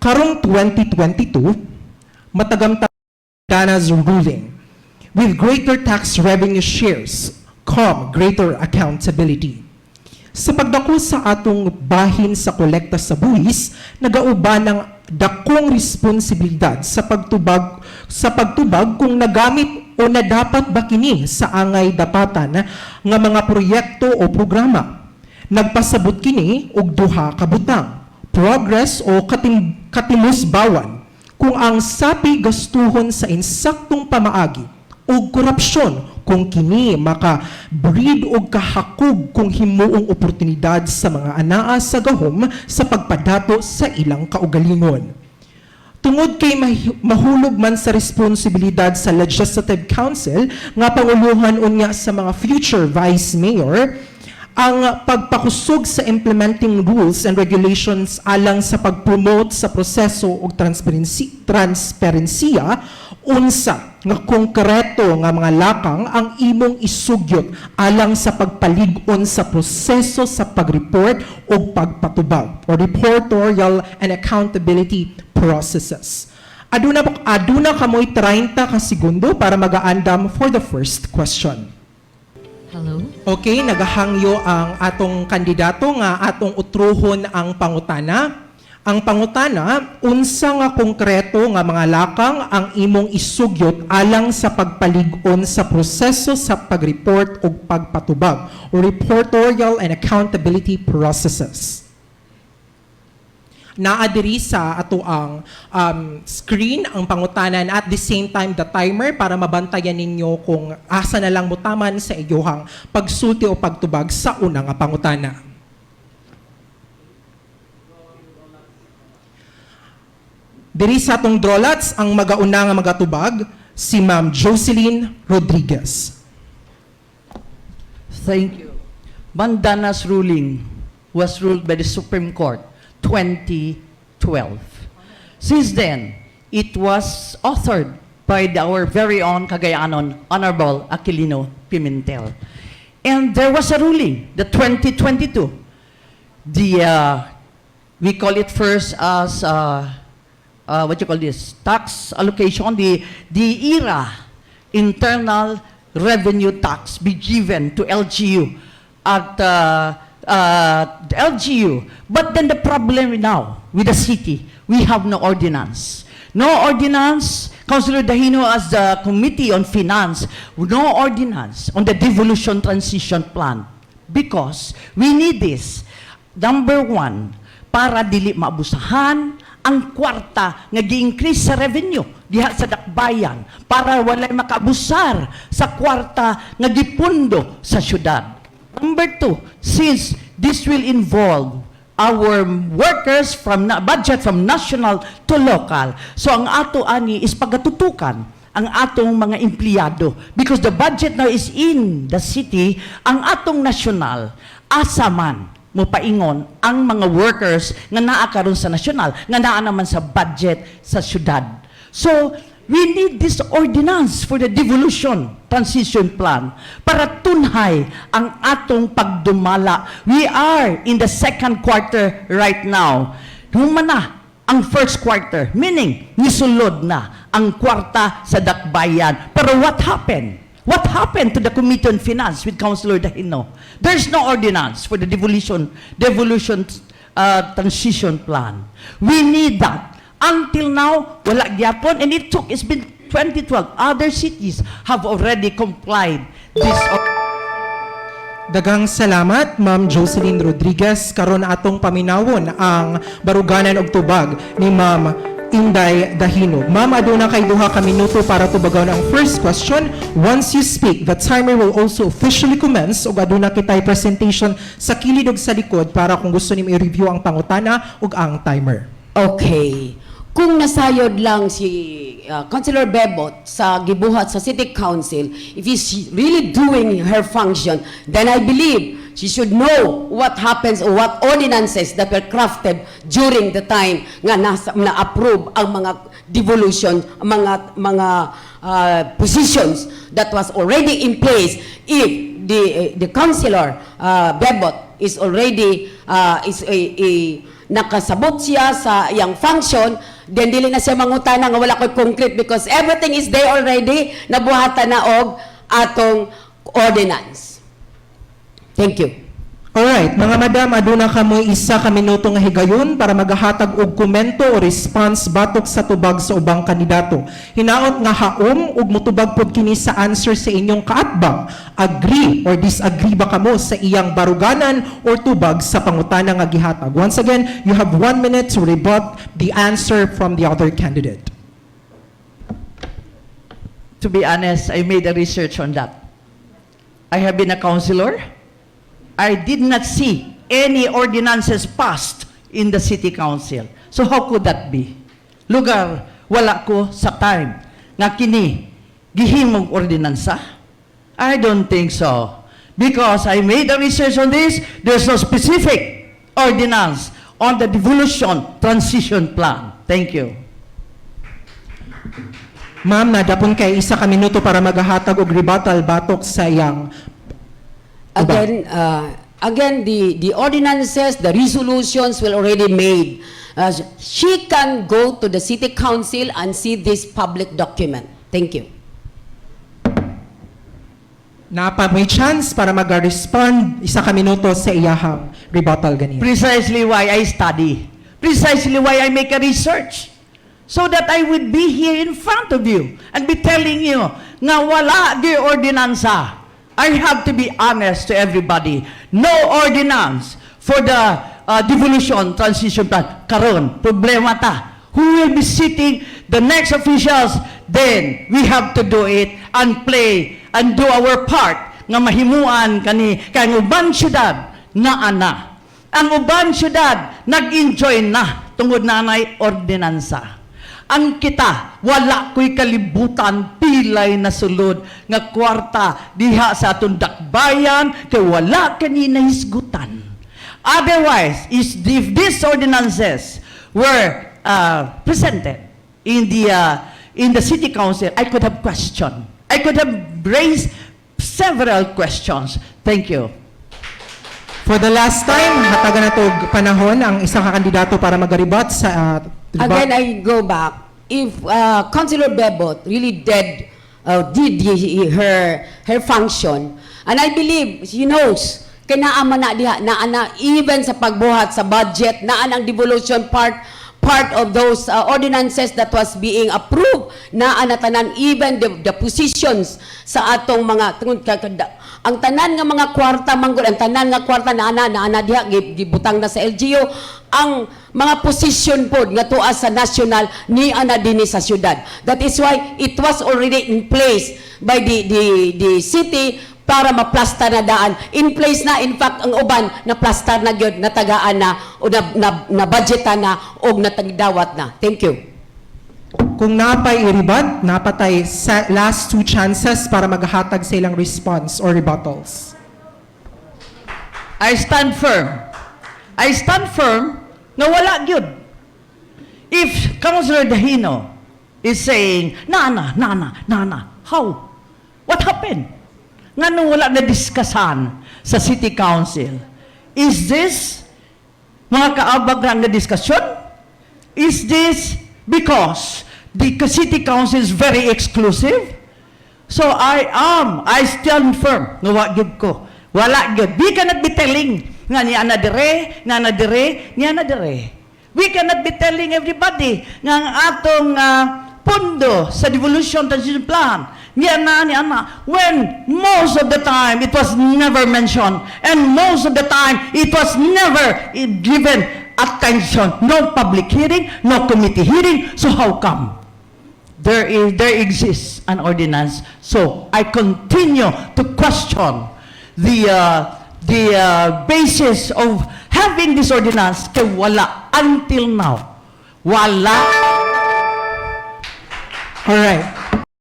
Karong 2022, matagamtam Dana's ruling, with greater tax revenue shares come greater accountability. Sa pagdako sa atong bahin sa kolekta sa buhis, nagauban ang dakong responsibilidad sa pagtubag kung nagamit o nadapat ba kini sa angay dapatan nga mga proyekto o programa. Nagpasabot kini og duha ka butang, progress o katimusbawan kung ang sapi gastuhon sa insaktong pamaagi o korupsyon kung kini maka-breed og kahakog kung himuong oportunidad sa mga anaa sa gahom sa pagpadato sa ilang kaugalingon. Tungod kay mahulog man sa responsibilidad sa Legislative Council nga panguluhan unya sa mga future vice mayor ang pagpakusog sa implementing rules and regulations alang sa pag-promote sa proseso og transparency transparensiya, unsa nga konkreto nga mga lakang ang imong isugyot alang sa pagpalig-on sa proseso sa pag-report o pagpatubag o reportorial and accountability processes? Aduna kamoy 30 ka segundo para magaandam for the first question. Hello? Okay, nagahangyo ang atong kandidato nga atong utruhon ang pangutana. Ang pangutana, unsa nga konkreto nga mga lakang ang imong isugyot alang sa pagpalig-on sa proseso sa pag-report ug pagpatubag o reportorial and accountability processes? Naa diri sa ato ang screen ang pangutanan, at the same time the timer, para mabantayan ninyo kung asa na lang mutaman sa iyohang pagsulti o pagtubag sa una nga pangutana. Diri sa atong drawlots, ang magauna nga magatubag si Ma'am Jocelyn Rodriguez. Thank you. Mandanas ruling was ruled by the Supreme Court 2012. Since then, it was authored by our very own Cagayanon, Honorable Aquilino Pimentel. And there was a ruling, the 2022. We call it first as, what you call this, tax allocation, the IRA, internal revenue tax, be given to LGU at the LGU. But then the problem now with the city, we have no ordinance. No ordinance. Councilor Dahino, as the Committee on Finance, no ordinance on the devolution transition plan. Because we need this. Number one, para dili maabusahan ang kwarta nga gi-increase sa revenue diha sa dakbayan, para walay makaabusar sa kwarta nga gipundo sa syudad. Number two, since this will involve our workers from budget from national to local. So ang ato ani is pagatutukan ang atong mga empleyado because the budget now is in the city. Ang atong national, asa man mo paingon ang mga workers nga naa karon sa national nga naa naman sa budget sa syudad? So we need this ordinance for the devolution transition plan para tunhay ang atong pagdumala. We are in the second quarter right now. Human na ang first quarter, meaning nisulod na ang kwarta sa dakbayan. Pero what happened? What happened to the Committee on Finance with Councilor Dahino? There's no ordinance for the devolution transition plan. We need that. Until now, wala gyapon. And it's been 2012. Other cities have already complied this. Daghang salamat, Ma'am Jocelyn Rodriguez. Karon atong paminawon ang baruganan og tubag ni Ma'am Inday Dahino. Ma'am, aduna kay 2 ka minuto para tubagon ang first question. Once you speak, the timer will also officially commence ug aduna kitay presentation sa kilid ug sa likod para kung gusto nimo i-review ang pangutana ug ang timer. Okay. Kung nasayod lang si Councilor Bebot sa gibuhat sa City Council, if he's really doing her function, then I believe she should know what happens or what ordinances that were crafted during the time nga nasa, na-approve ang mga devolution, mga positions that was already in place. If the Councilor Bebot is already is a Nakasabot siya sa iyang function, then dili na siya mangutana nga wala koy concrete because everything is there already, nabuhatan na og atong ordinance. Thank you. Alright, mga madam, aduna kamoy 1 ka minuto nga higayon para magahatag og komento o response batok sa tubag sa ubang kandidato. Hinaot nga haom ug mutubag pod kini sa answer sa inyong kaatbang. Agree or disagree ba kamo sa iyang baruganan or tubag sa pangutana nga gihatag? Once again, you have 1 minute to rebut the answer from the other candidate. To be honest, I made a research on that. I have been a councilor. I did not see any ordinances passed in the city council. So how could that be? Lugar, wala ko sa time nga kini gihimong ordinansa? I don't think so. Because I made a research on this, there's no specific ordinance on the devolution transition plan. Thank you. Ma'am, naa pod kay 1 ka minuto para magahatag og rebuttal batok sa iyang tubag. Again, the ordinances, the resolutions were already made. She can go to the city council and see this public document. Thank you. Naa pa moy chance para mag-respond 1 ka minuto sa iyahang rebuttal ganina. Precisely why I study. Precisely why I make a research. So that I would be here in front of you and be telling you nga wala di ordinansa. I have to be honest to everybody. No ordinance for the devolution transition plan. Karon, problema ta. Who will be sitting the next officials? Then we have to do it and play and do our part nga mahimuan kani kay ang uban syudad naa na. Ang uban syudad nag-enjoy na tungod na nay ordinansa. Ang kita, wala ko'y kalibutan, pilay na sulod nga kwarta diha sa atong dakbayan kay wala kani nahisgutan. Otherwise, is if these ordinances were presented in the city council, I could have questioned. I could have raised several questions. Thank you. For the last time, hatagan na og panahon ang isa ka kandidato para mag-rebut sa rebut. Again, I go back. If Councilor Bebot really did her function, and I believe she knows, kay naa man na diha, naa na even sa pagbuhat sa budget, naa ang devolution part, part of those ordinances that was being approved, naa na tanan, even the positions sa atong mga, tungod ang tanan nga mga kwarta manggod, ang tanan nga kwarta naa na diha, gibutang na sa LGU, ang mga position pod nga tuwa sa national ni ana dinhi sa syudad. That is why it was already in place by the city para maplasta na daan. In place na, in fact, ang uban na plastar na gyud, natagaan na o na budgetan na og natagdawat na. Thank you. Kung napay i-rebut, naa pa tay sa last two chances para maghatag sa ilang response or rebuttals. I stand firm. I stand firm nga wala gyud. If Councilor Dahino is saying, "Naa na, naa na, naa na," how? What happened? Nganong wala na diskasan sa City Council? Is this mga kaabag nga diskusyon? Is this because the City Council is very exclusive? So I stand firm nga wa gyud ko. Wala gyud. We cannot be telling nga niya na dire, nga na dire, niya na dire. We cannot be telling everybody nga ang atong pondo sa devolution transition plan niya na when most of the time it was never mentioned and most of the time it was never given attention. No public hearing, no committee hearing. So how come there exists an ordinance? So I continue to question the basis of having this ordinance kay wala until now. Wala. Alright.